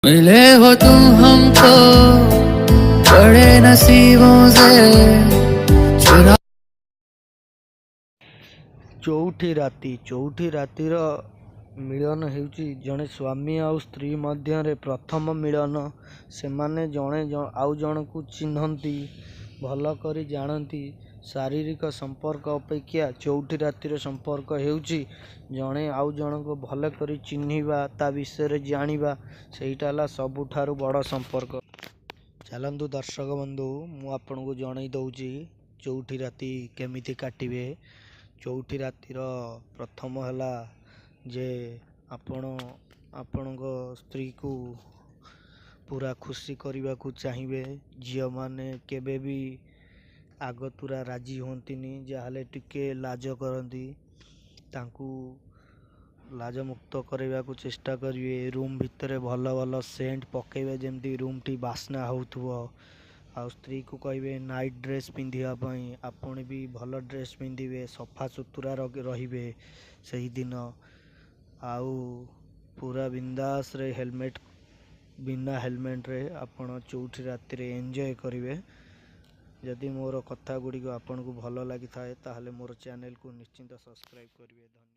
मिले हो तुम हमको बड़े नसीबों से, चुरा ଚଉଠି ରାତି। ଚଉଠି ରାତିର ମିଳନ ହେଉଛି ଜଣେ ସ୍ୱାମୀ ଆଉ ସ୍ତ୍ରୀ ମଧ୍ୟରେ ପ୍ରଥମ ମିଳନ। ସେମାନେ ଜଣେ ଆଉ ଜଣକୁ ଚିହ୍ନନ୍ତି, ଭଲ କରି ଜାଣନ୍ତି। ଶାରୀରିକ ସମ୍ପର୍କ ଅପେକ୍ଷା ଚଉଠି ରାତିର ସମ୍ପର୍କ ହେଉଛି ଜଣେ ଆଉ ଜଣକୁ ଭଲ କରି ଚିହ୍ନିବା, ତା ବିଷୟରେ ଜାଣିବା। ସେଇଟା ହେଲା ସବୁଠାରୁ ବଡ଼ ସମ୍ପର୍କ। ଚାଲନ୍ତୁ ଦର୍ଶକ ବନ୍ଧୁ, ମୁଁ ଆପଣଙ୍କୁ ଜଣାଇ ଦେଉଛି ଚଉଠି ରାତି କେମିତି କାଟିବେ। ଚଉଠି ରାତିର ପ୍ରଥମ ହେଲା ଯେ ଆପଣ ଆପଣଙ୍କ ସ୍ତ୍ରୀକୁ ପୁରା ଖୁସି କରିବାକୁ ଚାହିଁବେ। ଝିଅମାନେ କେବେ ବି ଆଗତୁରା ରାଜି ହୁଅନ୍ତିନି, ଯାହାହେଲେ ଟିକେ ଲାଜ କରନ୍ତି। ତାଙ୍କୁ ଲାଜମୁକ୍ତ କରିବାକୁ ଚେଷ୍ଟା କରିବେ। ରୁମ୍ ଭିତରେ ଭଲ ଭଲ ସେଣ୍ଟ ପକାଇବେ, ଯେମିତି ରୁମ୍ଟି ବାସ୍ନା ହେଉଥିବ। ଆଉ ସ୍ତ୍ରୀକୁ କହିବେ ନାଇଟ୍ ଡ୍ରେସ୍ ପିନ୍ଧିବା ପାଇଁ। ଆପଣ ବି ଭଲ ଡ୍ରେସ୍ ପିନ୍ଧିବେ, ସଫା ସୁତୁରା ରହିବେ ସେହିଦିନ। ଆଉ ପୁରା ବିନ୍ଦାସରେ ହେଲମେଟ୍, ବିନା ହେଲମେଟ୍ରେ ଆପଣ ଚଉଠି ରାତିରେ ଏନ୍ଜୟ କରିବେ। ଯଦି ମୋର କଥା ଗୁଡ଼ିକ ଆପଣଙ୍କୁ ଭଲ ଲାଗିଥାଏ, ତାହେଲେ ମୋର ଚ୍ୟାନେଲକୁ ନିଶ୍ଚିନ୍ତ ସବସ୍କ୍ରାଇବ୍ କରିବେ। ଧନ୍ୟବାଦ।